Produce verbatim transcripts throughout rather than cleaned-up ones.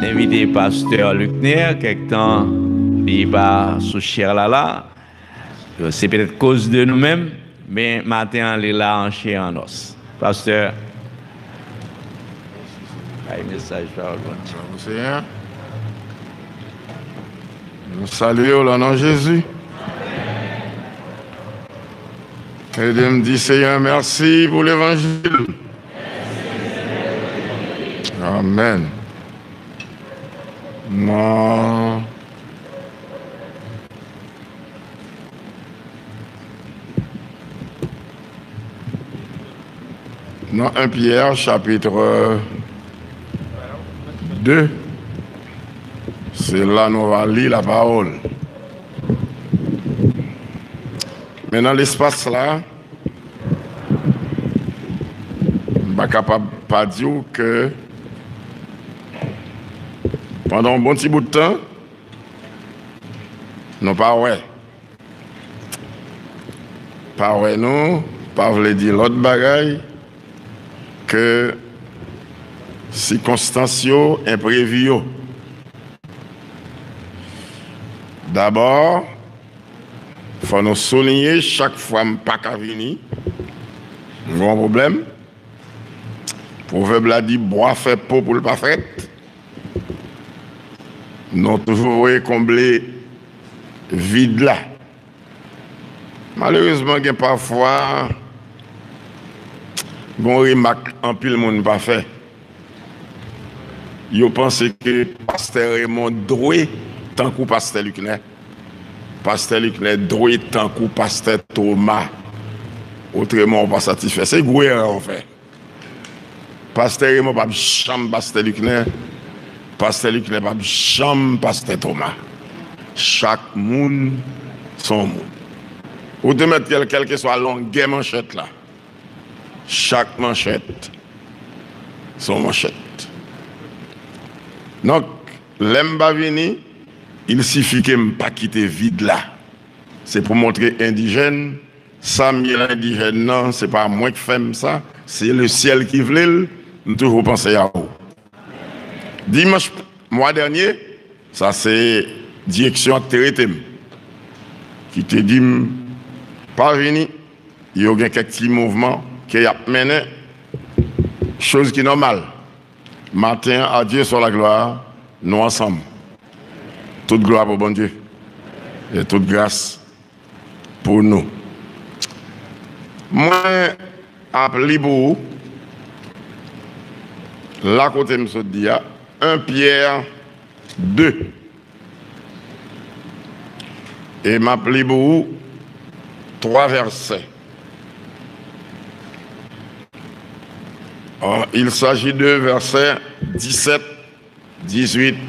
Envite pastè Luckner, kèk tan li pa sou chè la la. Se petèt koz de nou menm, men maten an li la an chè an os. Pastè, bay mesaj pawòl Bondye. Bravo, Senyè. Nou salye w nan non Jezi. Ede m di, Senyè, mèsi pou levanjil. Amèn. Nan, nan en Pyè, chapit de, se la nou va li lapawòl. Men nan lespas la, m pa kapab pa di w ke pandan yon bon ti bout tan, nou pa wè. Pa wè nou, pa vle di lòt bagay ke sikonstans yo, enprevi yo. Dabò, fò nou souliye, chak fwa m pa ka vini, m gen yon pwoblèm. Pwovèb la di, bwa fè po pou l pa frèt. Nou toujou voye konble vid la. Malerezman, gen pafwa, gen yon remak anpil moun pa fè. Yo panse ke pastè Raymond dwe tankou pastè Luckner. Pastè Luckner dwe tankou pastè Thomas. Otreman, w pa satisfè. Se gwo erè w fè. Pastè Raymond p ap janm pastè Luckner. Pastè Luckner p ap janm pastè Thomas. Chak moun se yon moun. Ou te mèt kèl, kèlkeswa longè manchèt la. Chak manchèt se yon manchèt. Donk, lè m pa vini, il sifi ke m pa kite vid la. Se pou montre endijèn, sa m ye la endijèn nan, se pa mwen k fè m sa, se lesyèl ki vle l, m toujou panse a ou. Dimanch mwa dènye, sa se direksyon an k te rete m, ki te di m, pa vini, yo gen kèk ti mouvman ke y ap mennen, choz ki nòmal. Maten an, a Dye swa laglwa, nou ansanm. Tout glwa pou Bondye. E tout gras pou nou. Mwen ap li pou ou, la kote m sot di a, en Pyè de. E m ap li pou ou twa vèsè. Ah, il s'agit de vèsè disèt, dizuit,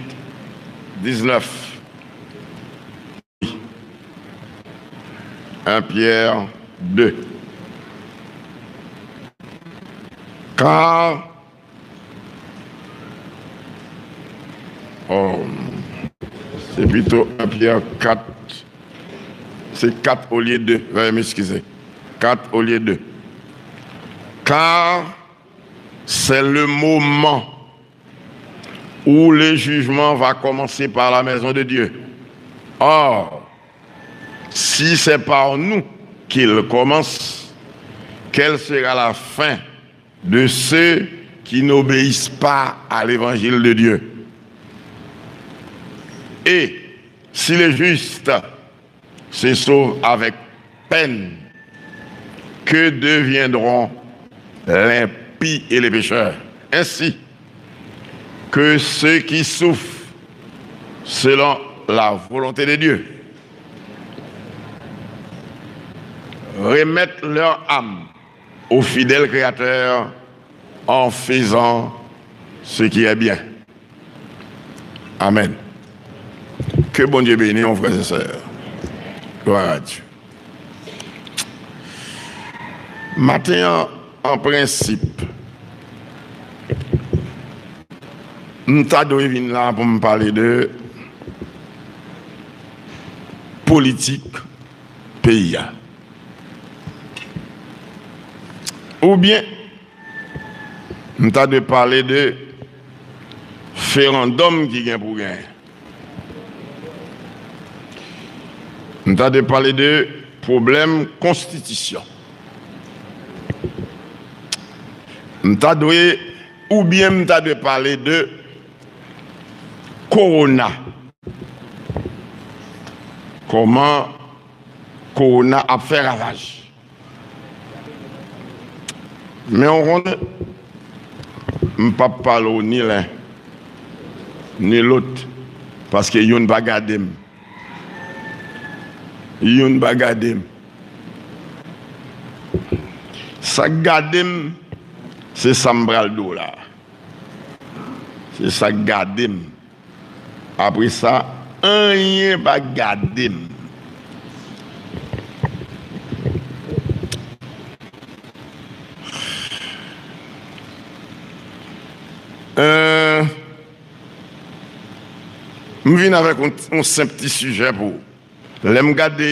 diznèf. En Pyè de. Kar, oh, se pito en Pyè kat, se kat olye de, veuillez m'excuser. Kat olye de. Car c'est le moment où le jugement va commencer par la maison de Dieu. Or, si c'est par nous qu'il commence, quelle sera la fin de ceux qui n'obéissent pas à l'évangile de Dieu? Et si le juste se sauve avec peine, que deviendront l'impie et le pécheur? Ainsi que ceux qui souffrent selon la volonté de Dieu remettent leur âme au fidèle Créateur en faisant ce qui est bien. Amèn. Ke Bondye beni nou, frè e sè. Glwa a Dye. Maten an, an prensip, m ta dwe vin la pou m pale de politik peyi a. Oubyen, m ta dwe pale de referandòm ki gen pou genyen. M ta dwe pale de pwoblèm konstitisyon. M ta dwe, oubyen m ta dwe pale de kowona. Kòman kowona ap fè ravaj. Men w konnen, m p ap pale w ni len, ni lòt, paske youn pa gade m. Youn pa gade m. Sa k gade m, se sa m pral di w la. Se sa k gade m. Apre sa, anyen pa gade m. Euh, m vin avèk yon, yon senp ti sijè pou ou. Lè m gade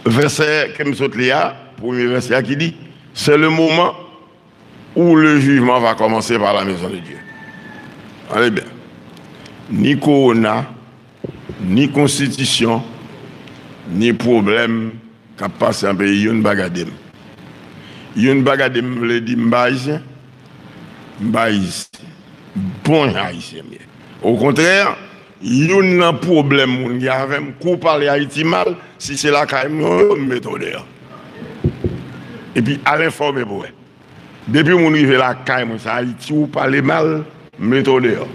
vèsè ke m sot li a, premye vèsè a ki di, c'est le moment où le jugement va commencer par la maison de Dieu. Tande byen. Ni kowona, ni konstitisyon, ni pwoblèm k ap pase an peyi, youn pa gade m. Youn pa gade m vle di m pa ayisyen. M pa ayisyen. Bon jan ayisyen m ye. Okontrè, youn nan pwoblèm moun gen avè m, kou w pale Ayiti mal, si se lakay mwen w ye, m mete w deyò. Epi al enfòme pou w wè. Depi moun rive lakay mwen, se Ayiti ou pale mal, m mete w deyò.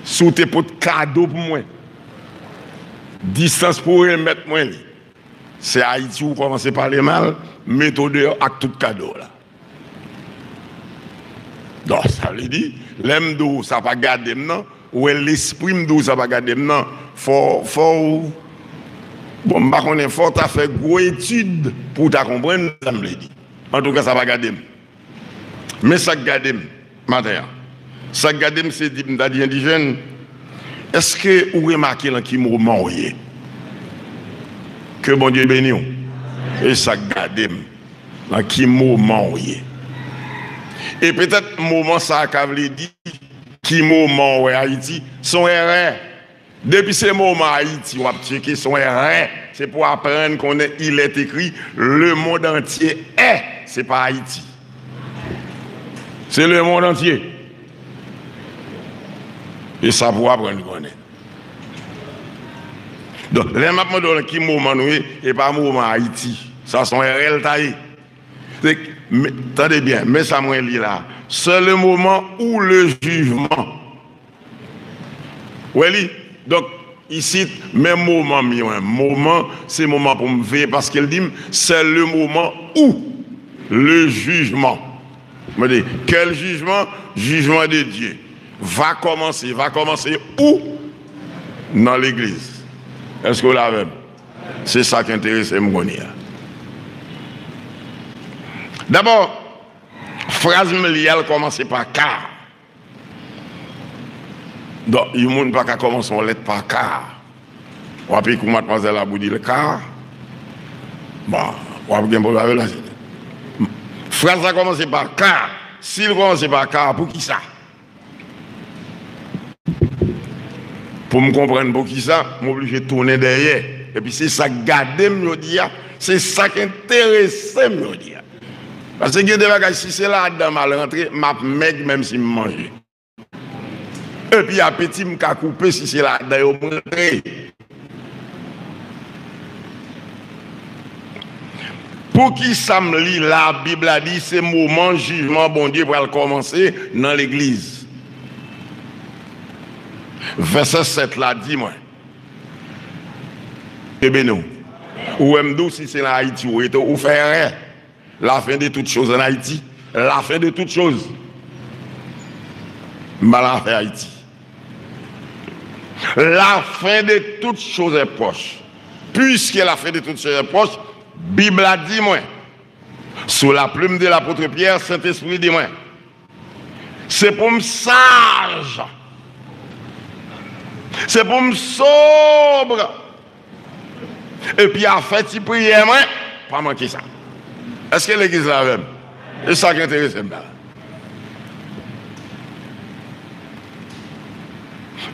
Si w te pot kado pou mwen, distans pou w remèt mwen li, se Ayiti ou kòmanse pale mal, m mete w deyò ak tout kado w la. Donk, sa vle di, lè m di w sa pa gade m nan, ou wè lespri m di w sa pa gade m nan, fò, fò w, bon, m pa konnen, fò w ta fè gwo etid pou w ta konprann sa m vle di. Antouka, sa pa gade m. Men sa k gade m maten an. Sa k gade m, se di m ta di endijèn, èske ou remake nan ki moman w ye? Ke Bondye beni w. E sa k gade m, nan ki moman w ye. E petèt moman sa a ka vle di ki moman w wè Ayiti, se yon erè. Depi se moman Ayiti w ap tcheke, se yon erè. Se pou aprann konnen il est écrit, le monde entier est, se pa Ayiti. Se le monde entier. E sa pou aprann konnen. Donk, lè m ap mande w nan ki moman nou ye, e pa moman Ayiti. Sa se yon erè l ta ye. Se, men, tande byen, men sa mwen li la. C'est le moment où le jugement. Ou wè li? Donk, isit, men moman m yo, en. Moman, se moman pou m veye, paske l di m, c'est le moment où le jugement. Mwen di, quel jugement? Jugement de Dieu. Va kòmanse, va kòmanse où? Nan legliz. Èske w la avè m? Se sa k enterese m kounye a. Dabò, fraz m li a, l kòmanse pa ka. Donk, yon moun pa ka kòmanse yon lèt pa ka. W ap ekri matmwazèl la pou di l ka. Bon, w ap gen pwoblèm avè l. Fraz la kòmanse pa ka. Si l kòmanse pa ka, poukisa? Pou m konprann poukisa, m oblije tounen dèyè. Epi se sa k gade m jodi a, se sa k enterese m jodi a. Paske gen de bagay, si se ladan m al rantre, m ap mèg menm si m manje. Epi apeti m ka koupe si se ladan yo m rantre. Poukisa m li la, Bib la di se moman jijman Bondye pral kòmanse nan legliz. Vèsè sèt la di mwen, Bondye beni w. Ou wè m di w si se nan Ayiti ou rete, ou fè erè. La fin de toutes choses en Haïti. La fin de toutes choses. M pa nan afè Ayiti. La fin de toutes choses est proche. Puisque la fin de toutes choses est proche, Bib la di mwen, sous la plume de l'apôtre Pierre, Sentespri di mwen, se pou m saj. Se pou m sobre. Epi afè ti priyè mwen, pa manke sa. Èske legliz la avè m? E sa k enterese m la.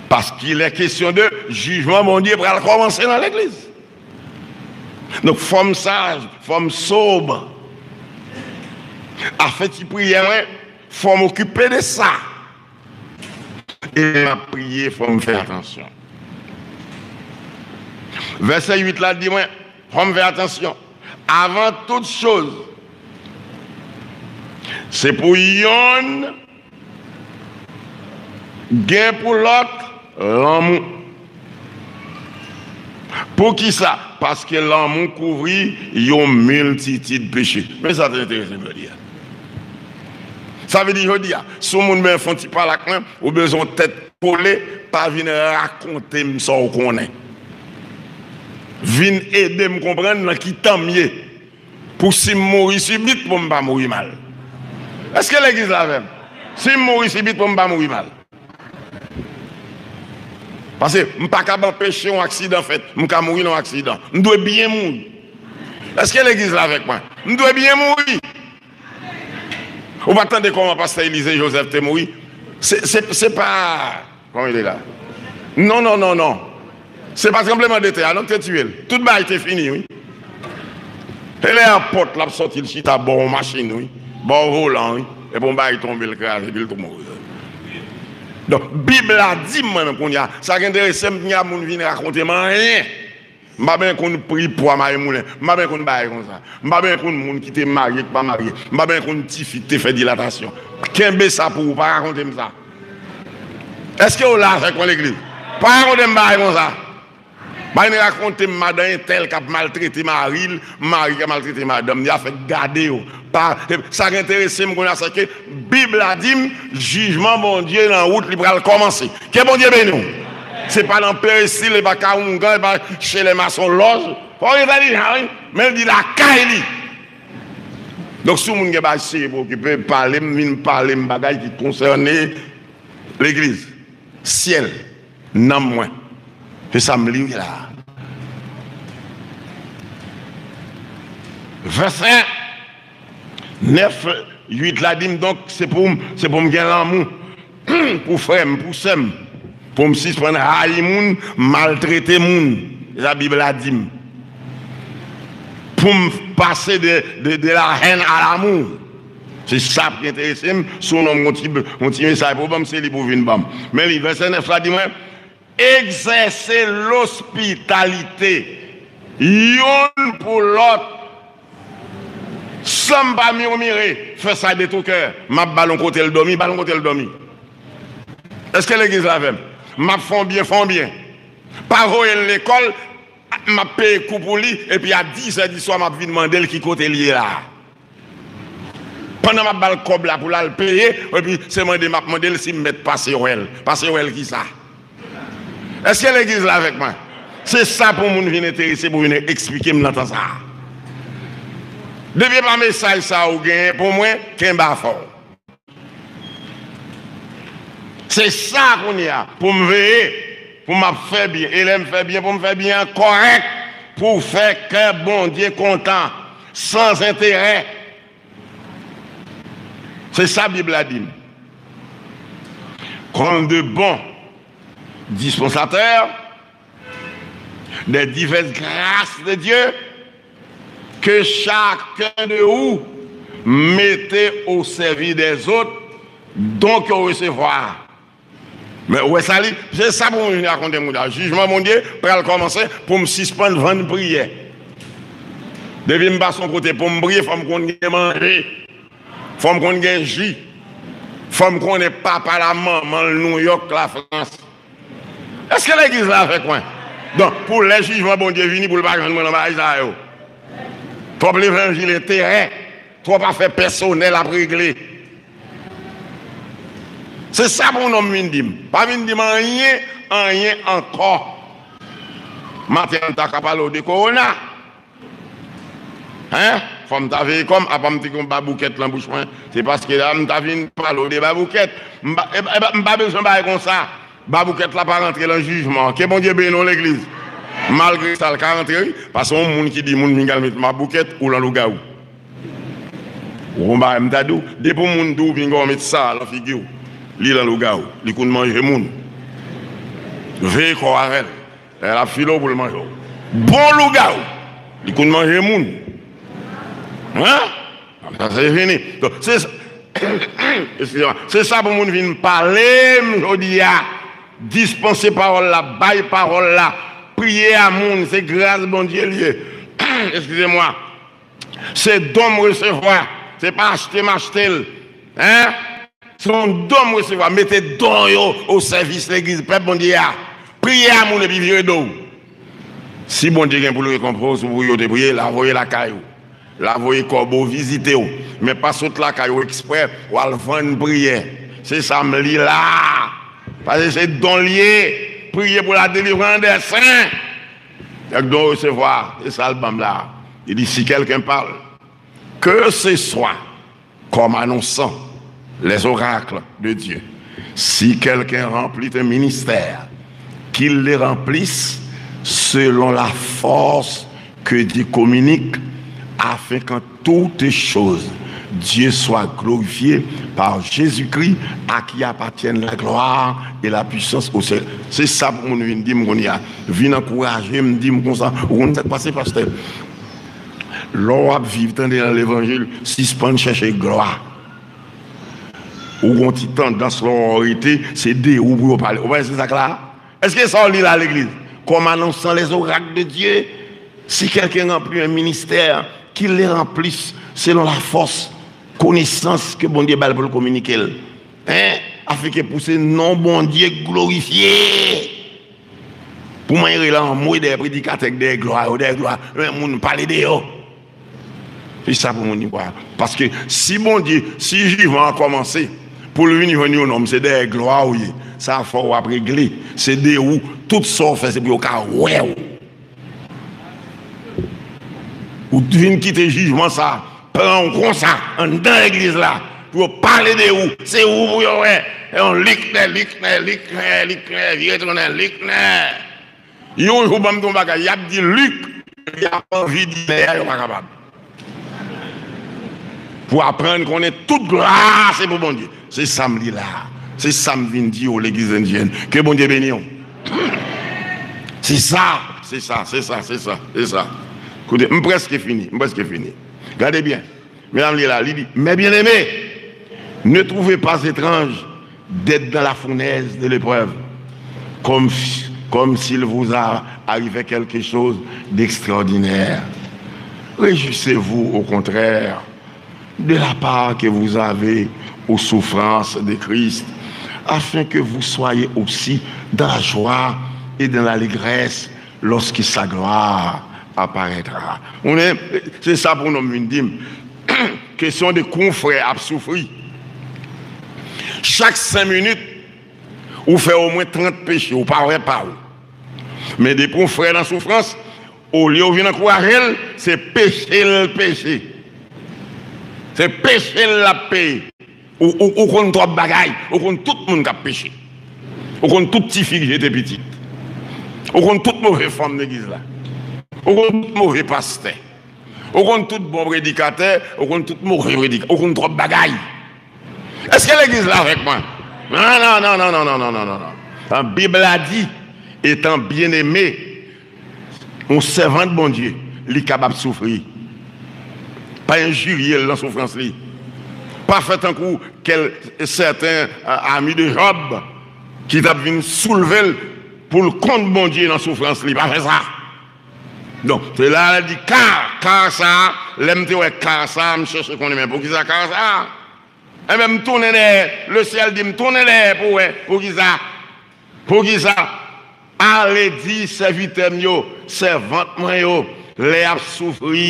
Paske il est question de jijman Bondye pral kòmanse nan legliz. Donk, fò m saj, fò m sob. Afè ti priyè mwen, fò m okipe de sa. E lè m ap priye, fò m fè atansyon. Vèsè uit la di mwen, fò m fè atansyon. Avan tout choz, se pou yonn gen pou lòt lanmou. Poukisa? Paske lanmou kouvri yon miltitid peche. Men sa te enterese m jodi a. Sa vle di jodi a, si yon moun bezwen fè yon ti pale ak mwen, ou bezwen yon tèt kole, pa vin rakonte m sa w konnen. Vin ede m konprann nan ki tan m ye. Pou si m mouri sibit, pou m pa mouri mal. Èske legliz la avè m? Si m mouri sibit, pou m pa mouri mal. Paske m pa kab anpeche yon aksidan fèt. M ka mouri nan yon aksidan. M dwe byen mouri. Èske legliz la avèk mwen? M dwe byen mouri. Ou pa tande kòman pastè Elize Joseph te mouri? Se, se, se pa Kòman li te la? Non, non, non, non. Se pa tranblemanntè a, non, ki te tiye l. Tout bagay te fini, wi. E lè apòt la ap sòti, l chita bò yon machin, wi. Bò volan, wi. Epi yon bagay tonbe, l kraze, epi l tou mouri. Donk, Bib la di m, mwen menm, kounye a, sa ki enterese m, kounye a, moun vin rakonte m anyen. M pa byen konn pri pwa mayi moulen. M pa byen konn bagay konsa. M pa byen konn moun ki te marye, ki pa marye. M pa byen konn tifi ki te fè dilatasyon. Kenbe sa pou ou, pa rakonte m sa. Èske w la avèk mwen, legliz? Pa rakonte m bagay konsa. Pa vin rakonte m madan entèl k ap maltrete mari l, mari k ap maltrete madanm li. Afè gade yo. Pa, sa k enterese m kounye a, se ke Bib la di m, jijman Bondye nan wout li pral kòmanse. Ke Bondye beni w. Se pa nan peristil, e pa ka oungan, e pa chez les maçons loge. Fò w entèlijan, wi. Men l di lakay li. Donk, si yon moun gen bagay serye pou okipe, pale m, vin pale m bagay ki konsène legliz, syèl, nanm mwen. Se sa m li wi la. Vèsè nèf, uit la di m, donk, se pou m, se pou m gen lanmou pou frè m, pou sè m, pou m sispann rayi moun, maltrete moun. Se sa Bib la di m. Pou m pase de, de, de la haine à l'amour. Se sa ki enterese m. Si w nonm yon ti, yon ti mesaj pou w ban m, se li pou w vin ban m. Men li, vèsè nèf la di mwen, egzèse lospitalite yonn pou lòt, san m pa mimire, fè sa de tout kè. M ap ba l yon kote l dòmi, ba l yon kote l dòmi. Èske legliz la avè m? M ap fè yon byen, fè yon byen. Pa voye l lekòl, m ap peye kou pou li, epi a dis è di swa, m ap vin mande l ki kote l ye la. Pandan m ap ba l kòb la pou l al peye, epi se mande m ap mande l si m mèt pase wè l. Pase wè l kisa? Èske legliz la avèk mwen? Se sa pou moun vin enterese, pou vin eksplike m nan tan sa a. Depi e pa mesaj sa a ou genyen pou mwen, kenbe afè w. Se sa kounye a, pou m veye, pou m ap fè byen. E lè m fè byen, pou m fè byen an kòrèk, pou fè kè Bondye kontan, san enterè. Se sa Bib la di m. Comme de bons dispensateurs des diverses grâces de Dieu, que chacun de vous mette au service des autres, don que vous recevrez. Men, ou wè sa li? Se sa pou mwen vin rakonte moun la. Jijman Bondye pral kòmanse pou m sispann vann priyè. Depi m pase yon kote pou m priye, fò m konn gen manje. Fò m konn gen ji. Fò m konnen papa l a manman l Nouyòk, Lafrans. Èske legliz la avèk mwen? Donk, pou lè jijman Bondye vini, pou l pa jwenn mwen nan bagay sa yo. Twòp levanjil enterè, twòp afè pèsonèl ap regle. Se sa pou yon nonm vin di m. Pa vin di m anyen, anyen ankò. Maten an, m ta ka pale w de kowona. Hein? Fò m ta veye kò m, apa m te gen yon baboukèt lan bouch mwen. Se paske la m ta vin pale w de baboukèt. M pa, e, e, m pa bezwen bagay konsa. Baboukèt la pa rantre lan jijman an. Ke Bondye beni w, legliz. Malgre sa, l ka rantre, wi. Paske yon moun ki di moun vin al met baboukèt, ou lan lougawou. Ou konn bagay m ta di w? Depi yon moun di w vin gen yon met sa lan figi w, li lan lougawou. Li konn manje moun. Veye kò w avè l. Lè l ap file w pou l manje w. Bon lougawou. Li konn manje moun. Hein? Sa se fini. Donk, se sa, eskize mwa. Se sa pou moun vin pale m jodi a. Dispanse pawòl la, bay pawòl la. Priye a moun, se gras Bondye l ye. Eskize mwa. Se don m resevwa. Se pa achte m achte l. Hein? Se yon don m resevwa. Mete don yo o sèvis legliz pèp Bondye a. Priye a moun epi vire do w. Si Bondye gen pou l rekonpanse w pou yo te priye, l a voye lakay ou. L a voye kòbo vizite w. Men pa sot lakay ou eksprè, w al vann priyè. Se sa m li la. Paske se don l ye. Priye pou la délivrance des saints. Donk don resevwa, se sa l ban m la. Li di, si quelqu'un parle, que ce soit comme annonçant les oracles de Dieu, si quelqu'un remplit un ministère, qu'il le remplisse selon la force que Dieu communique, afin qu'en toutes choses Dieu soit glorifié par Jésus-Christ, à qui appartiennent la gloire et la puissance au siècle. Se sa pou moun vin di m kounye a. Vin ankouraje m, di m konsa, ou konn sa k pase, pastè? Lè w ap viv, tande, nan levanjil, sispann chèche glwa. Ou gon ti tandans lè w rete, se de ou pou yo pale. Ou pa wè se sa k la? Èske sa w li la, legliz? Comme annonçant les oracles de Dieu, si quelqu'un remplit un ministère, qu'il le remplisse selon la force, konesans ke Bondye ba l pou l kominike l. Hein? Afin ke pou se non Bondye glorifye. Pou mwen rele anmwe dèyè predikatè k dèyè glwa yo, dèyè glwa, men moun pale de yo. Se sa pou moun di kwa. Paske si Bondye, si jijman an kòmanse, pou l vin jwenn yon nonm, se dèyè glwa ou ye. Sa fò w ap regle. Se de ou. Tout sa w fè, se pou yo ka wè w. Ou vin kite jijman sa pran w konsa anndan legliz la, pou yo pale de ou. Se ou pou yo wè. Se yon Liknè, Liknè, Liknè, Liknè, vye tounen Liknè. Yon jou, ban m di yon bagay, y ap di Lik, y ap anvi di Nè a, yo pa kapab. Pou aprann konnen tout glwa se pou Bondye. Se sa m li la. Se sa m vin di w, legliz endiyèn. Ke Bondye beni w. Se sa, se sa, se sa, se sa, se sa. Koute, m prèske fini, m prèske fini. Gade byen. Medam li la, li di, mes bien-aimés, ne trouvez pas étrange d'être dans la fournaise de l'épreuve, comme, comme s'il vous a arrivé quelque chose d'extraordinaire. Réjouissez-vous au contraire de la part que vous avez aux souffrances de Christ, afin que vous soyez aussi dans la joie et dans l'allégresse lorsque sa gloire apparaîtra. Ou konnen, se sa pou nonm vin di m. Kesyon de kou yon frè ap soufri. Chak senk minit, ou fè omwen trant peche, ou pa wè pa w. Men depi yon frè nan soufrans, olye w vin ankouraje l, se peche l peche. Se peche l l ap peye. Ou, ou, ou konn twòp bagay. Ou konn tout moun k ap peche. Ou konn tout tifi k jete pitit. Ou konn tout move fanm legliz la. Ou konn tout move pastè. Ou konn tout bon predikatè. Ou konn tout move predikatè. Ou konn twòp bagay. Èske legliz la avèk mwen? Non, non, non, non. Bib la di, etan byeneme, yon sèvant Bondye, li kapab soufri. Pa enjirye l nan soufrans li. Pa fè tankou kèl, sèten, a, ami de Jòb ki t ap vin soulve l pou l kont Bondye nan soufrans li. Pa fè sa. Donk, se la l di, kar, kar sa a, lè m te wè kar sa a, m chèche konnen, men poukisa kar sa a? Enben, m tounen dèyè, lesyèl di m tounen dèyè pou wè, poukisa? Poukisa? Ale di sèvitè m yo, sèvant mwen yo, lè y ap soufri,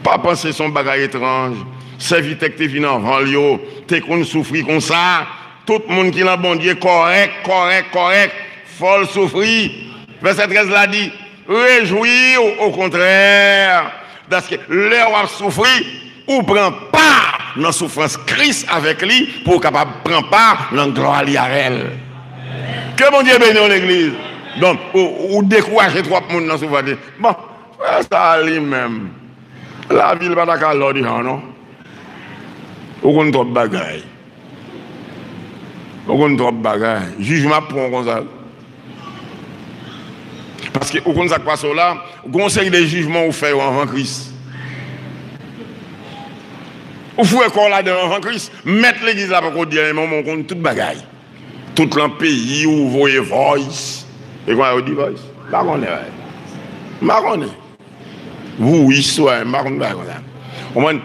pa panse se yon bagay etranj. Sèvitè k te vin anvan l yo te konn soufri konsa. Tout moun ki nan Bondye kòrèk, kòrèk, kòrèk. Fò l soufri. Vèsè trèz la di, rejwi w okontrè, paske lè w ap soufri, ou pran pa nan soufrans Kris avèk li, pou w kapab pran pa nan glwa li avè l. Ke Bondye beni w, legliz. Donk, ou, ou dekouraje twòp moun nan soufrans li. Bon, frè sa a li menm, lavi l pa ta ka lòd jan, non. Ou konn twòp bagay. Ou konn twòp bagay. Jijman ap pran w konsa. Paske ou konn sa k pase w la, gen yon seri de jijman ou fè yo anvan Kris. Ou foure kò w ladan anvan Kris, mèt legliz la poko di anyen, men ou konn tout bagay. Tout lan peyi ou voye voice. E kòman yo di voice? M pa konnen, wi. M pa konnen. Voice, wi, m pa konn bagay konsa. Konprann?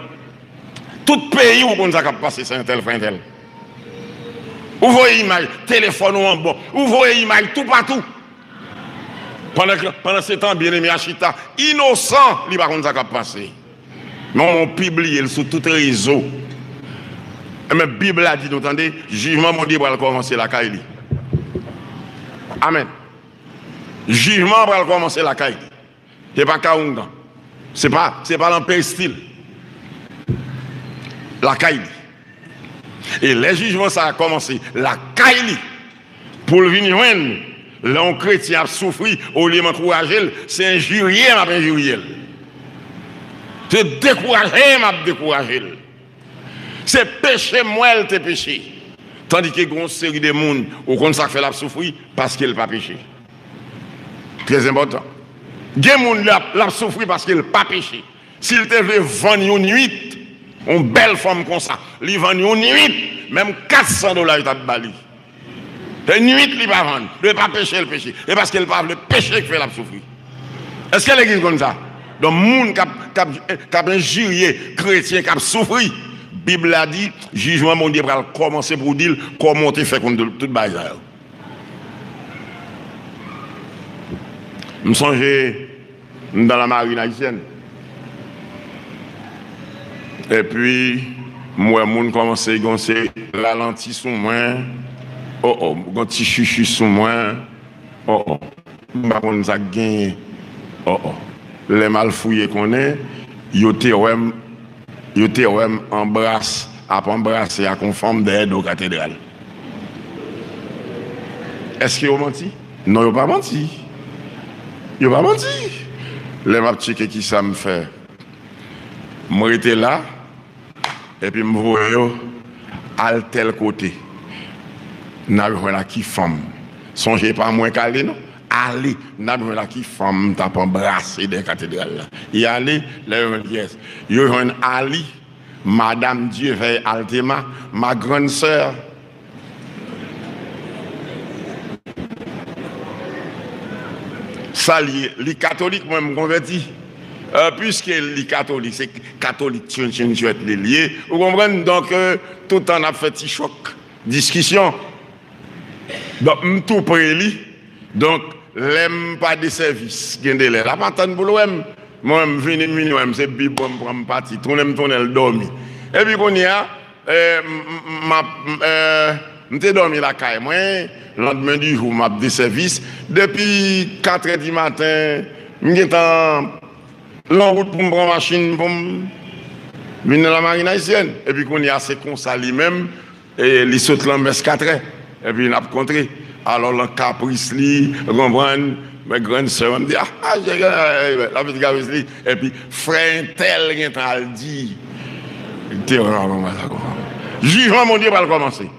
Tout peyi ou konn sa k ap pase, se entèl fè entèl. Ou voye imaj, telefòn ou anba, ou voye imaj toupatou. Pandan, pandan se tan, byeneme a chita, inosan, li pa konn sa k ap pase. Men w pibliye l sou tout rezo. Enben, Bib la di nou, tande, jijman Bondye pral kòmanse lakay li. Amèn. Jijman an pral kòmanse lakay li. Se pa ka oungan. Se pa, se pa lan peristil. Lakay li. E lè jijman sa a kòmanse lakay li, pou l vin jwenn, lè yon kretyen ap soufri, olye m ankouraje l, se enjirye m ap enjirye l. Se dekouraje m ap dekouraje l. Se peche m wè l te peche. Tandike gen yon seri de moun, ou konn sa k fè l ap soufri? Paske l pa peche. Trè enpòtan. Gen moun l ap, l ap soufri paske l pa peche. Si l te vle vann yon nuit, yon bèl fanm konsa, li vann yon nuit, menm kat san dola yo t ap ba li. Se nuit li pa vann. Li pa peche l peche. E paske l pa vle peche k fè l ap soufri. Èske legliz konn sa? Donk, moun k ap, k ap, k ap enjirye kretyen k ap soufri, Bib la di, jijman Bondye pral kòmanse pou di l kòman w te fè konn tout, tout bagay sa yo. M sonje, m nan la marine haïtienne. Epi, m wè moun kòmanse gonse, ralanti sou mwen. O, o, gon ti chichi sou mwen. O, o. M pa konn sa k genyen. O, o. Lè m al fouye konnen, yo te wè m, yo te wè m anbras, ap anbrase ak yon fanm dèyè do katedral. Èske yo manti? Non, yo pa manti. Yo pa manti. Lè m ap tcheke kisa m fè, m rete la, epi m voye yo al tèl kote. N al jwenn ak ki fanm. Sonje, e pa mwen k ale, non. Ale, n al jwenn ak ki fanm m t ap anbrase dèyè katedral la. Y ale, lè yo jwenn kiyès? Yo jwenn Ali, Madame Dieuveil Altema, ma grande sœur. Sa l ye, li katolik, mwen m konvèti. Euh, piske li katolik, se katolik tchentchentchwèt li l ye. Ou konprann? Donk, euh, tout tan n ap fè ti chòk, diskisyon. Donk, m tou pre li. Donk, lè m pa de sèvis, gen de lè l ap atann pou l wè m. Mwen, m vini, m vini wè m, se bib mwen m pran, m pati. Tounen, m tounen, l dòmi. Epi kounye a, eh, m, m, m ap, m, eh, m te dòmi lakay mwen, landmen di jou, m ap de sèvis. Depi katrè di maten, m gentan lan wout pou m pran machin, pou m vin nan la marine haïtienne. Epi kounye a, se konsa li menm, e li sot lan mès katrè, epi n ap kontre. Alò, lan kapris li, ou konprann, men grann sè mwen, m di, ah, ah, jè, eh, eh, la pitit kapris li. Epi, frè entèl gentan al di, te, jijman Bondye pral kòmanse.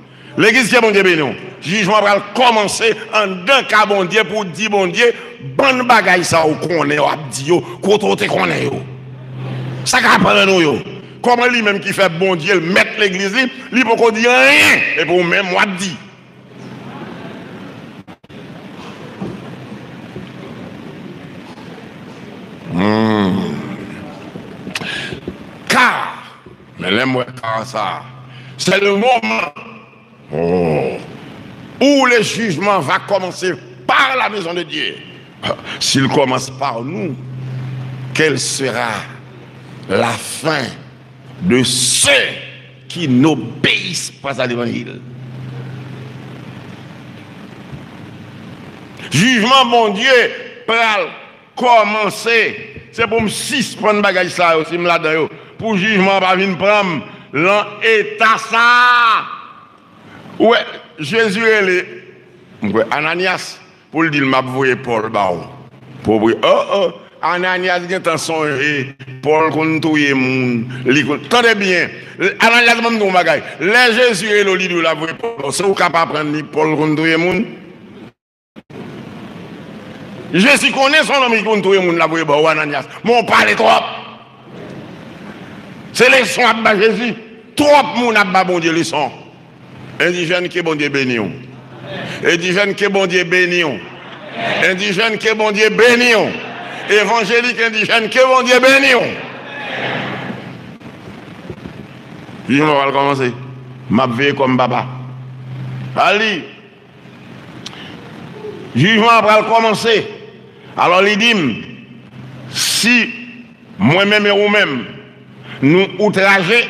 Legliz, ke Bondye beni w. Jijman pral kòmanse anndan ka Bondye pou w di Bondye, bann bagay sa w konnen w ap di yo, kote w te konnen yo? Sa k aprann ou yo? Kòman li menm ki fè Bondye l mèt legliz li, li poko di anyen, epi w menm w ap di? Hmm. Ka, men lè m wè ka sa, c'est le moment oh, où le jugement va commencer par la maison de Dieu. S'il commence par nous, quelle sera la fin de ceux qui n'obéissent pas à l'évangile? Jijman Bondye pral kòmanse. Se pou m sispann bagay sa yo, si m ladan yo, pou jijman an pa vin pran m lan eta sa a. Ou wè, Jezi rele, m kwè, Ananyas, pou l di l, "M ap voye Pòl ba w." Pou w priye. Oh, oh, Ananyas gentan sonje Pòl konn touye moun. Li konn, tande byen. Ananyas, ban m di w yon bagay. Lè Jezi rele w, li di w l ap voye Pòl ba w, se ou k ap aprann li Pòl konn touye moun? Jezi konnen se yon nonm ki konn touye moun l ap voye ba w, Ananyas. Men w pale twòp. Se leson ap ba Jezi. Twòp moun ap ba Bondye leson. Endijèn, ke Bondye beni w. Endijèn, ke Bondye beni w. Endijèn, ke Bondye beni w. Evanjelik, endijèn, ke Bondye beni w. Jijman pral kòmanse. M ap veye kòm papa. Al li. Jijman an pral kòmanse. Alò, li di m, si mwen menm e ou menm, nou outraje,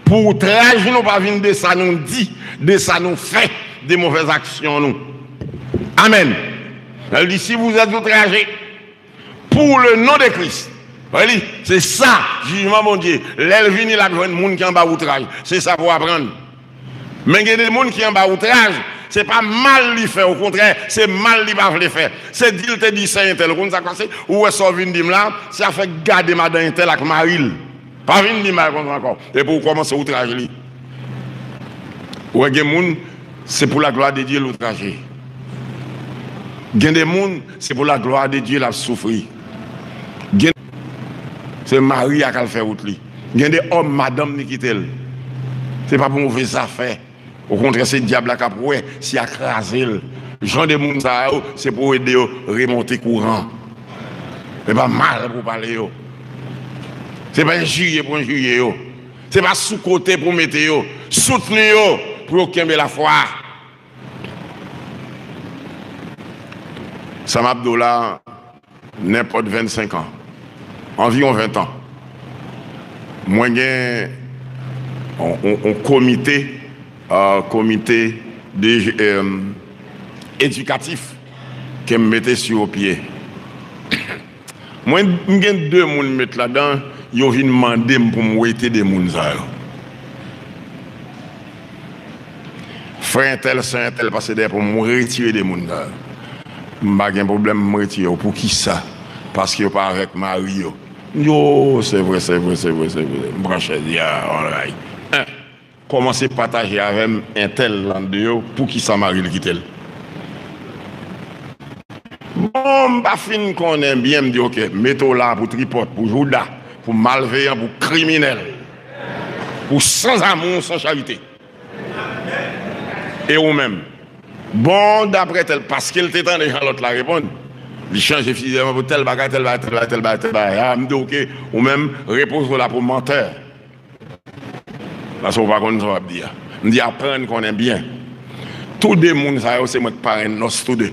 pou outraj nou pa vin de sa nou di, de sa nou fè, de movèz aksyon nou. Amèn. Li di, si vous êtes outragés, pour le nom de Christ. Wè li, se sa, jijman Bondye. Lè l vini, l ap jwenn moun ki anba outraj. Se sa pou w aprann. Men gen de moun ki anba outraj, se pa mal li fè, okontrè, se mal li pa vle fè. Se di l te di sè entèl, ou konn sa k pase? Ou wè sa w vin di m la, se afè gade madan entèl ak mari l. Pa vin di mal konsa ankò. Epi w kòmanse outraj li. Ou wè gen moun, se pou la glwa de Dye l outraje. Gen de moun, se pou la glwa de Dye l ap soufri. Gen, se mari a k al fè wout li. Gen de òm, madanm li kite l. Se pa pou move zafè. Okontrè, se dyab la k ap wè si a kraze l. Jan de moun sa yo, se pou ede yo remonte kouran. Se pa mal pou pale yo. Se pa enjirye pou enjirye yo. Se pa sou kote pou mete yo. Soutni yo pou yo kenbe lafwa. Sa m ap di w la, nenpòt vennsenk an, anviwon ven an, mwen gen yon, yon, yon komite, euh, komite de, euh, edikatif ke m mete sou pye. Mwen, m gen de moun m met ladan, yo vin mande m pou m wete de moun sa yo. Frè entèl, sè entèl pase dèyè pou m retire de moun sa yo. M pa gen pwoblèm, m retire yo. Poukisa? Paske yo pa avèk mari yo. M di, o, se vre, se vre, se vre, se vre. M pran chèz, ya, alright. Kòmanse pataje avè m entèl lan de yo, poukisa mari l kite l. Bon, m pa fin konnen byen, m di, oke, mete w la pou tripòt, pou jouda, pou malveyan, pou kriminèl, pou sanzamou, san charite. E ou menm? Bon, daprè tèl, paske l te tande jan lòt la reponn, li chanje fizyèman pou tèl bagay, tèl bagay, tèl bagay, tèl bagay, tèl bagay. A, m di, oke, ou menm, repoze w la pou mantè. Paske w pa konn sa w ap di a. M di aprann konnen byen. Tou de moun sa yo, se mwen k parenn nòs tou de.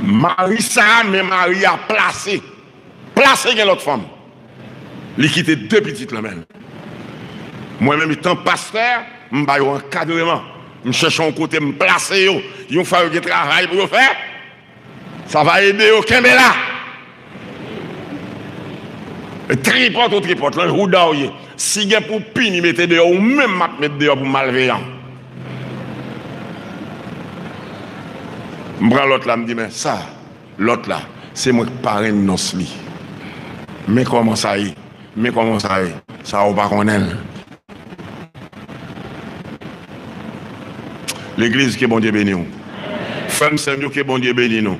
Mari sa a, men mari a plase. Plase gen lòt fanm. Li kite de pitit lan men l. Mwen menm, etan pastè, m ba yo ankadreman. M chèche yon kote, m plase yo. Yon fwa yo gen travay pou yo fè, sa va ede yo kenbe la. E tripòt ou tripòt, lan jouda w ye. Si gen pou pini, mete deyò, ou menm m ap met deyò pou malveyan. M pran lòt la, m di, men sa, lòt la, se mwen k parenn nòs li. Men kòman sa ye, men kòman sa ye. Sa ou pa konnen l. Legliz, ke Bondye beni w. Frè m, sè m yo, ke Bondye beni nou.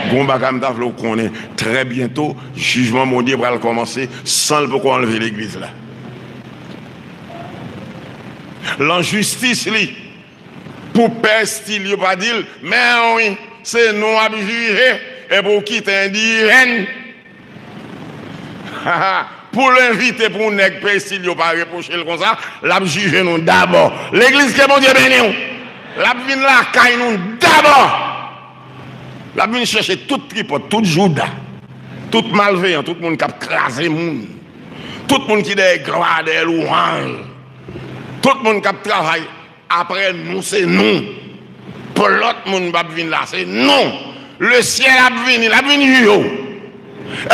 Gon bagay m ta vle w konnen, trè byento, jijman Bondye pral kòmanse san l poko anlve legliz la. Lan jistis li, pou pè estil yo pa di l, men wi, se nou ap jije, epi w kite endijèn. Pou l envite pou nèg pè estil yo pa repwoche l konsa, l ap jije nou dabò. Legliz, ke Bondye beni w. L ap vin lakay nou dabò. L ap vin chèche tout tripòt, tout jouda, tout malveyan, tout moun k ap kraze moun, tout moun ki dèyè glwa, dèyè lwanj, tout moun k ap travay apre nou, se nou. Pou lòt moun p ap vin la, se nou. Lesyèl ap vini, l ap vin jije w.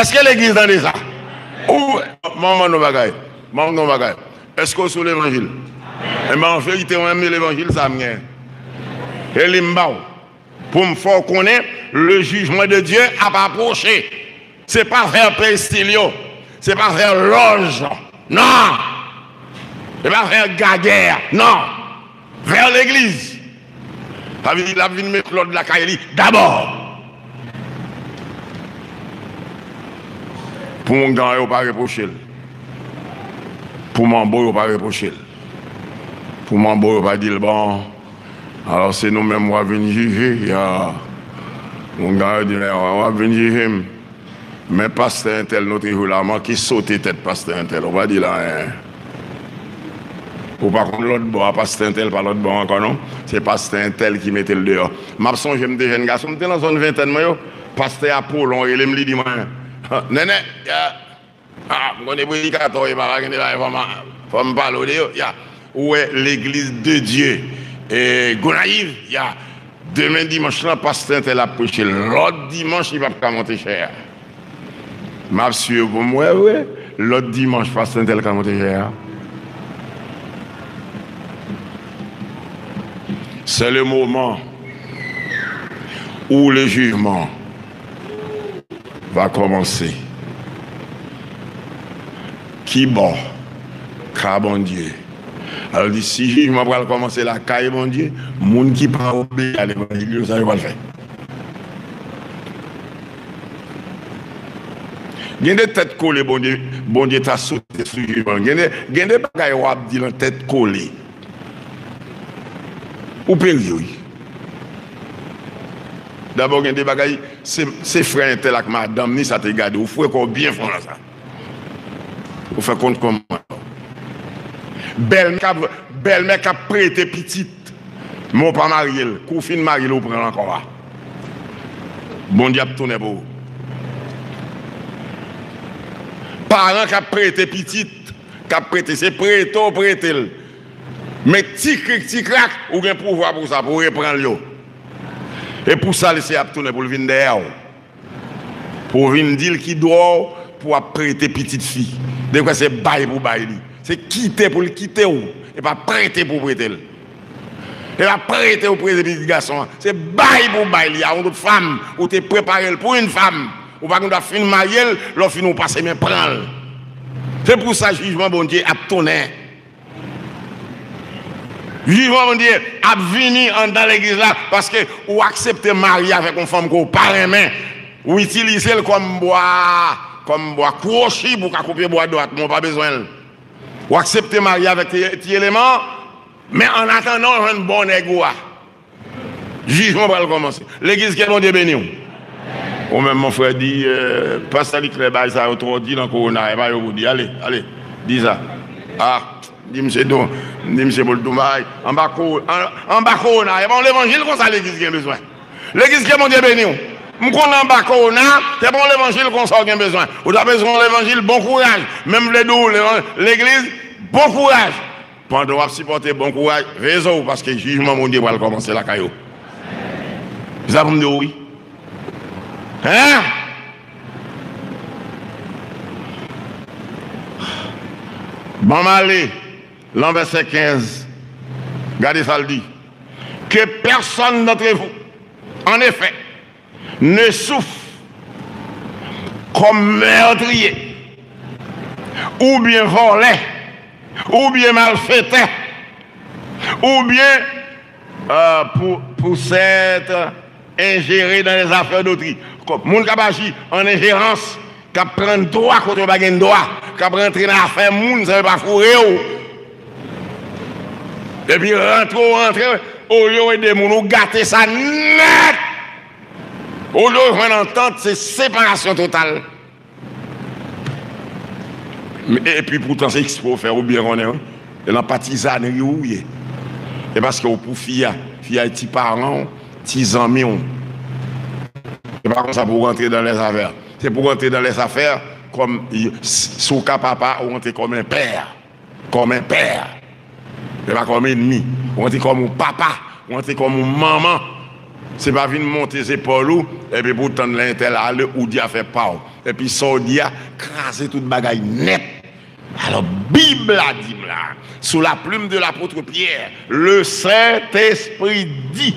Èske legliz tande sa? Ou, m ap mande w bagay. M ap mande w bagay. Èske w sou levanjil? Enben, an verite, mwen menm, levanjil sa m genyen. E li m ba w. Pou m fè w konnen, le jugement de Dieu ap apwoche. Se pa vè pè estil yo. Se pa vè lòj. Non. Se pa vè gagè. Non. Vè legliz. Sa vle di l ap vin met lòd lakay li dabò. Pou oungan yo pa repwoche l. Pou manbo yo pa repwoche l. Pou manbo yo pa di l, bon, alò se nou menm w ap vin jije, ya. Oungan yo di, w ap vin jije m. Men pastè entèl nou te jwe la, manke sote tèt pastè entèl. Ou pa di l anyen. Ou pa konn lòt bò a, pastè entèl pa lòt bò ankò non. Se pastè entèl ki mete l deyò. M ap sonje m te jèn gason, m te nan zòn ventèn mwen yo. Pastè Apolon rele m, li di mwen, Nènè, ya, ah, m konnen predikatè w ye, papa, gen de bagay fò m, fò m pale w de yo, ya. Ou wè, Legliz de Dye, e, Gonayiv, ya. Demen dimanch lan, pastè entèl ap preche. Lòt dimanch, li p ap ka monte chè a. M ap swiv pou m wè vre. Lòt dimanch, pastè entèl ka monte chè a. C'est le moment où le jugement va commencer. Ki bò? Ka Bondye. Alò, li di, si jijman pral kòmanse lakay Bondye, moun ki pa obeyi a levanjil yo, sa yo pral fè? Gen de tèt kole Bondye, Bondye ta sote sou jijman. Gen de, gen de bagay w ap di lan tèt kole. Ou peri, wi. Dabò, gen de bagay, se, se frè entèl ak madanm ni sa te gade. Ou fwe kò w byen fon lan sa. Ou fè kont kòman. Bèlmè k ap, bèlmè k ap prete pitit. Men w pa marye l. Kou w fin marye l, ou pran l ankò a. Bondye ap tounen pou ou. Paran k ap prete pitit, k ap prete, se prete w prete l. Men ti krik, ti krak, ou gen pouvwa pou sa, pou w reprann yo. E pou sa, li se ap tounen pou l vin dèyè w. Pou w vin di l ki dwa w pou w ap prete pitit fi. Dekwè se bay pou bay li. Se kite pou l kite w. E pa prete pou w prete l. E pa prete ou prete pitit gason an. Se bay pou bay li a yon lòt fanm. Ou te prepare l pou yon fanm. Ou pa gen dwa fin marye l, lè w fin ou pase men pran l. Se pou sa jijman Bondye ap tounen. Jijman Bondye ap vini anndan legliz la paske ou aksepte marye avèk yon fanm ke w pa renmen. Ou itilize l kòm bwa, kòm bwa kwochi pou w ka koupe bwa dwat, men w pa bezwen l. Ou aksepte marye avèk ti, ti eleman, men annatandan w jwenn bon nèg ou a. Jijman pral kòmanse. Legliz, ke Bondye beni w. Ou menm, mon frè, di, euh, pastè Leclerc, bagay sa yo twò di nan kowona, e pa yo pou di. Ale, ale, di sa. Ah, di misye tou, di misye pou l tou bay. Anba ko-, an-, anba kowona, e pa yon levanjil konsa legliz gen bezwen. Legliz, ke Bondye beni w. M konnen anba kowona, se pa yon levanjil konsa w gen bezwen. Ou ta bezwen yon levanjil bon kouraj. Men m vle di w, levan-, legliz, bon kouraj. Pandan w ap sipòte, bon kouraj, veye zo w, paske jijman Bondye pral kòmanse lakay ou. Se sa pou m di w, wi. Hein? Ban m ale lan vèsè kenz. Gade sa l di. Que personne d'entre vous, en effet, ne souffre comme meurtrier, ou bien voleur, ou bien malfaiteur, ou bien, euh, pour, pour s'être ingéré dans les affaires d'autrui. Kòm moun k ap aji an enjerans, k ap pran dwa kote yo pa gen dwa, k ap rantre nan afè moun san yo pa foure w. Epi rantre w rantre, olye w ede moun, ou gate sa nèt. Olye w jwenn antant, se separasyon total. Epi poutan se ekspre w fè, ou byen konnen, wi. E nan patizanri ou ye. E paske w pou fi a, fi a e ti paran w, ti zanmi w. Se pa konsa pou w rantre dan lèzafè. Se pou w rantre dan lèzafè kòm, si w ka papa, ou rantre kòm en pè. Kòm en pè. Se pa kòm enmi. Ou rantre kòm yon papa. Ou rantre kòm yon manman. Se pa vin monte zepòl ou, epi pou w tann lè entèl ale, ou di afè pa w. Epi sa w di a, kraze tout bagay nèt. Alò, Bib la di m la, sous la plume de l'apôtre Pierre, le Saint-Esprit dit.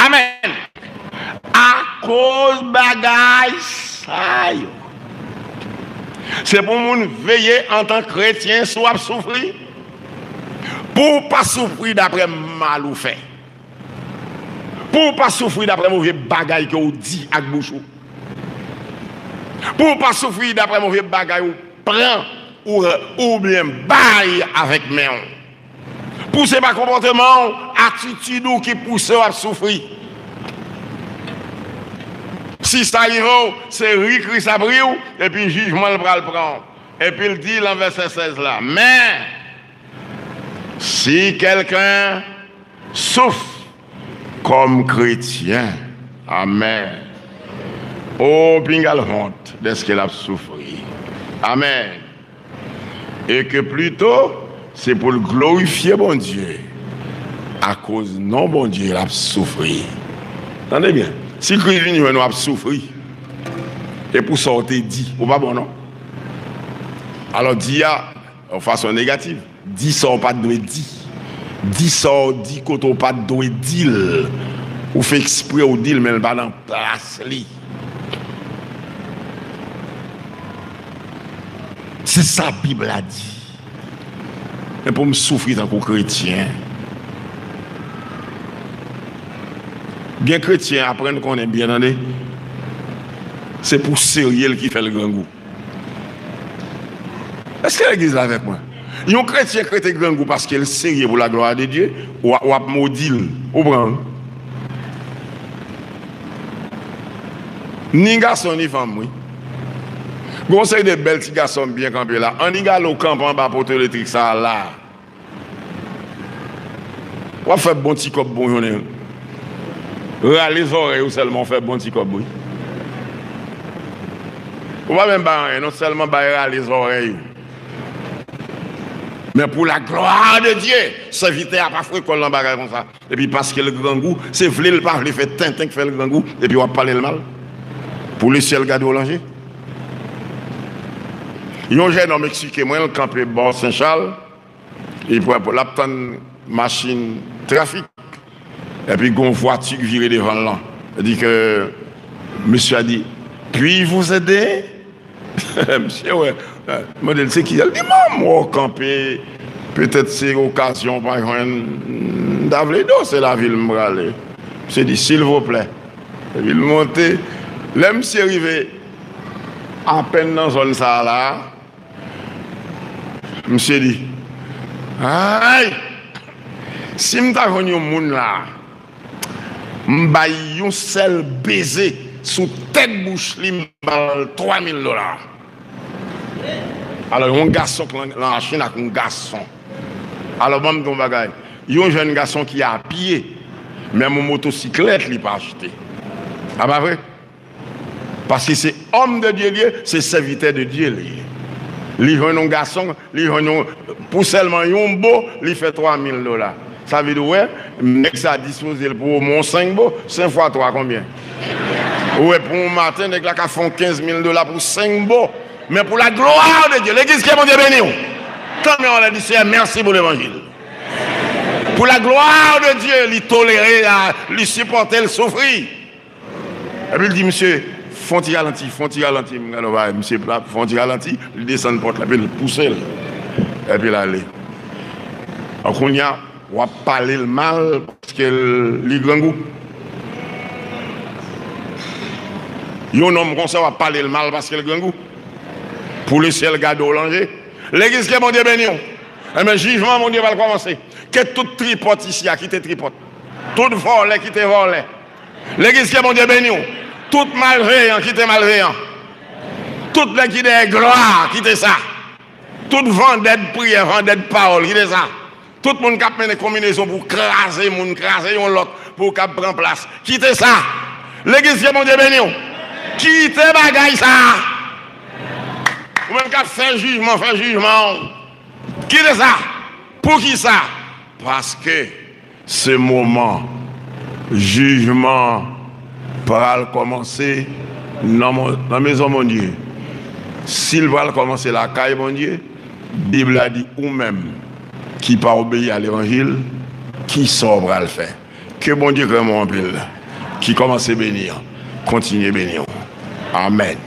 Amèn. Akoz bagay sa yo, se pou moun veye antan kretyen si w ap soufri, pou w pa soufri daprè mal ou fè. Pou w pa soufri daprè move bagay ke w di ak bouch ou. Pou w pa soufri daprè move bagay ou pran ou, oubyen bay avèk men w. Pou se pa konpòteman w, atitid ou ki pouse w ap soufri. Si sa rive w, se ri Kris ap ri w, epi jijman l pral pran w. Epi l di lan vèsè sèz la, men si quelqu'un souffre comme chrétien, amèn. O, pinga l wont dèske l ap soufri. Amèn. E ke plito, se pou l glorifye Bondye, akoz non Bondye l ap soufri. Tande byen, si Kris vin jwenn ou ap soufri, e pou sa w te di, ou pa bon non. Alò, di a yon fason negatif. Di sa w pa t dwe di. Di sa w di kote w pa t dwe di l. Ou fè ekspre w di l, men l pa nan plas li. Se sa Bib la di. Men pou m soufri tankou kretyen. Gen kretyen, aprann konnen byen, tande. Se pou serye l ki fè l grangou. Èske legliz la avèk mwen? Yon kretyen k rete grangou paske l serye pou la glwa de Dye, w a- w ap modi l. Ou pran l. Ni gason, ni fanm, wi. Gon seri de bèl ti gason byen kanpe la. Annik ale w kanpe anba poto eletrik sa a la. W ap fè bon ti kòb bon jounen. Rale zòrèy ou sèlman, w fè bon ti kòb, wi. Ou pa menm bay anyen, non, sèlman bay rale zòrèy ou. Men pou la glwa de Dye, sèvitè a pa foure kò l nan bagay konsa. Epi paske l grangou, se vle l pa vle fè tenten k fè l grangou, epi w ap pale l mal. Pou lesyèl gade w lan je. Yon jènòm eksplike mwen, l kanpe bò Sen Chal, li pran, l ap tann machin trafik, epi gon vwati k vire devan l lan. Li di ke, mesye a di, puis-je vous aider? Misye wè, mande l se ki, l di, manm, wè w kanpe, petèt se okazyon w pa jwenn, m ta vle ede w, se lavil m prale. Misye di, silvouplè. Epi l monte. Lè misye rive apèn nan zòn sa a la, misye di, ay, si m ta jwenn yon moun la, m bay yon sèl beze sou tèt bouch li, m ba l twa mil dola. Alò, yon gason k lan, lan machin ak yon gason. Alò, ban m di w yon bagay. Yon jèn gason ki apye, menm yon motosiklèt li pa achte. A pa vre? Paske se òm de Dye li ye, se sèvitè de Dye li ye. Li jwenn yon gason, li jwenn yon, pou sèlman yon bo, li fè twa mil dola. Sa vle di, w wè, nèg sa dispoze l pou omwen yon senk bo, senk fwa twa konbyen? Ou wè, pou yon maten, nèg la ka fè yon kenz mil dola pou senk bo. Men pou la glwa de Dye, legliz, ke Bondye beni w. Tann men w anlè, di, Seyè, mèsi pou levanjil. Pou la glwa de Dye, li tolere, a, li sipòte l soufri. Epi l di, misye, fè yon ti ralanti, fè yon ti ralanti, m gade w bay, misye pla, fè yon ti ralanti, li desann pòt la, epi l pouse l. Epi l ale. An kounye a, w ap pale l mal paske l, li grangou. Yon nonm konsa, w ap pale l mal paske l grangou. Pou lesyèl gade w lan je. Legliz, ke Bondye beni w. Enben, jijman Bondye pral kòmanse. Ke tout tripòt isi a kite tripòt. Tout vòlè kite vòlè. Legliz, ke Bondye beni w. Tout malveyan kite malveyan. Tout nèg ki dèyè glwa, kite sa. Tout vandè d priyè, vandè d pawòl, kite sa. Tout moun k ap mennen konbinezon pou kraze moun, kraze yon lòt, pou w kab pran plas, kite sa. Legliz, ke Bondye beni w. Kite bagay sa. Ou menm k ap fè jijman, fè jijman w. Kite sa. Poukisa? Paske se moman jijman pral kòmanse nan mon-, nan mezon Bondye. Si l pral kòmanse lakay Bondye, Bib la di, ou menm ki pa obeyi a levanjil, kisa w pral fè? Ke Bondye k renmen w anpil, ki kòmanse beni w, kontinye beni w. Amèn.